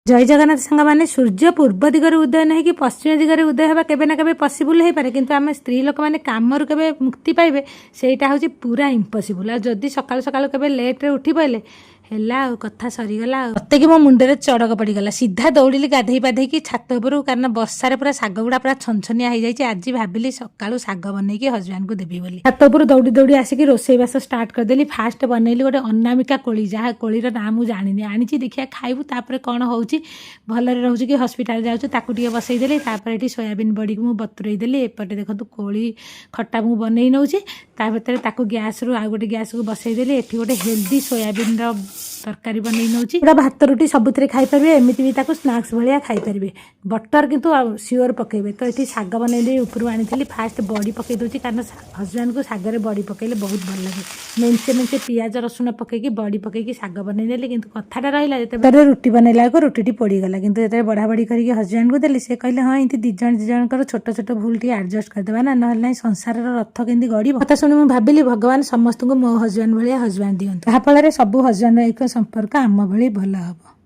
ଜୟ ଜଗନ୍ନାଥ ସାଙ୍ଗମାନେ। ସୂର୍ଯ୍ୟ ପୂର୍ବ ଦିଗରେ ଉଦୟ ନ ହେଇକି ପଶ୍ଚିମ ଦିଗରେ ଉଦୟ ହେବା କେବେ ନା କେବେ ପସିବୁଲ୍ ହେଇପାରେ, କିନ୍ତୁ ଆମେ ସ୍ତ୍ରୀ ଲୋକମାନେ କାମରୁ କେବେ ମୁକ୍ତି ପାଇବେ, ସେଇଟା ହେଉଛି ପୁରା ଇମ୍ପସିବୁଲ୍। ଆଉ ଯଦି ସକାଳୁ ସକାଳୁ କେବେ ଲେଟ୍ରେ ଉଠି ପଡ଼ିଲେ, ହେଲା ଆଉ, କଥା ସରିଗଲା। ଆଉ ମତେ କି ମୋ ମୁଣ୍ଡରେ ଚଡ଼କ ପଡ଼ିଗଲା। ସିଧା ଦୌଡ଼ିଲି ଗାଧେଇ ପାଧେଇକି ଛାତ ଉପରକୁ, କାରଣ ବର୍ଷାରେ ପୁରା ଶାଗ ଗୁଡ଼ା ପୁରା ଛନଛନିଆ ହେଇଯାଇଛି। ଆଜି ଭାବିଲି ସକାଳୁ ଶାଗ ବନେଇକି ହଜବେଣ୍ଡକୁ ଦେବି ବୋଲି। ଛାତ ଉପରୁ ଦୌଡ଼ି ଦୌଡ଼ି ଆସିକି ରୋଷେଇବାସ ଷ୍ଟାର୍ଟ କରିଦେଲି। ଫାଷ୍ଟ ବନେଇଲି ଗୋଟେ ଅନାମିକା କୋଳି, ଯାହା କୋଳିର ନାଁ ମୁଁ ଜାଣିନି। ଆଣିଛି, ଦେଖିବା ଖାଇବୁ, ତାପରେ କ'ଣ ହେଉଛି, ଭଲରେ ରହୁଛି କି ହସ୍ପିଟାଲ ଯାଉଛୁ, ତାକୁ ଟିକେ ବସେଇଦେଲି। ତାପରେ ଏଠି ସୋୟାବିନ୍ ବଡ଼ିକୁ ମୁଁ ବତୁରେଇ ଦେଲି। ଏପଟେ ଦେଖନ୍ତୁ, କୋଳି ଖଟା ମୁଁ ବନେଇ ନେଉଛି। ତା ଭିତରେ ତାକୁ ଗ୍ୟାସ୍ରୁ ଆଉ ଗୋଟେ ଗ୍ୟାସ୍କୁ ବସେଇଦେଲି। ଏଠି ଗୋଟେ ହେଲ୍ଦି ସୋୟାବିନ୍ର ତରକାରୀ ବନେଇ ନେଉଛି। ପୁରା ଭାତ, ରୁଟି ସବୁଥିରେ ଖାଇପାରିବେ, ଏମିତି ବି ତାକୁ ସ୍ନାକ୍ସ ଭଳିଆ ଖାଇପାରିବେ। ବଟର କିନ୍ତୁ ସିଓର ପକେଇବେ। ତ ଏଠି ଶାଗ ବନେଇଲି, ଉପରୁ ଆଣିଥିଲି। ଫାଷ୍ଟ ବଡ଼ି ପକେଇ ଦେଉଛି, କାରଣ ହଜବେଣ୍ଡକୁ ଶାଗରେ ବଡ଼ି ପକେଇଲେ ବହୁତ ଭଲ ଲାଗେ। ମେଞ୍ଚେ ମେଞ୍ଚେ ପିଆଜ ରସୁଣ ପକେଇକି, ବଡ଼ି ପକେଇକି ଶାଗ ବନେଇଦେଲି। କିନ୍ତୁ କଥାଟା ରହିଲା, ଯେତେବେଳେ ରୁଟି ବନେଇଲା ବେଳକୁ ରୁଟିଟି ପୋଡ଼ିଗଲା। କିନ୍ତୁ ଯେତେବେଳେ ବଢ଼ା ବଢ଼ି କରିକି ହଜବେଣ୍ଡକୁ ଦେଲି, ସେ କହିଲେ, "ହଁ, ଏମିତି ଦି ଜଣ ଦି ଜଣଙ୍କର ଛୋଟ ଛୋଟ ଭୁଲ ଟିକେ ଆଡ଼ଜଷ୍ଟ କରିଦେବା ନା, ନହେଲେ ନାହିଁ ସଂସାରର ରଥ କେମିତି ଗଡ଼ିବ?" କଥା ଶୁଣି ମୁଁ ଭାବିଲି, ଭଗବାନ ସମସ୍ତଙ୍କୁ ମୋ ହଜବେଣ୍ଡ ଭଳିଆ ହଜବେଣ୍ଡ ଦିଅନ୍ତୁ, ଯାହାଫଳରେ ସବୁ ହଜବେଣ୍ଡ ୱାଇଫଙ୍କ ସମ୍ପର୍କ ଆମ ଭଳି ଭଲ ହବ।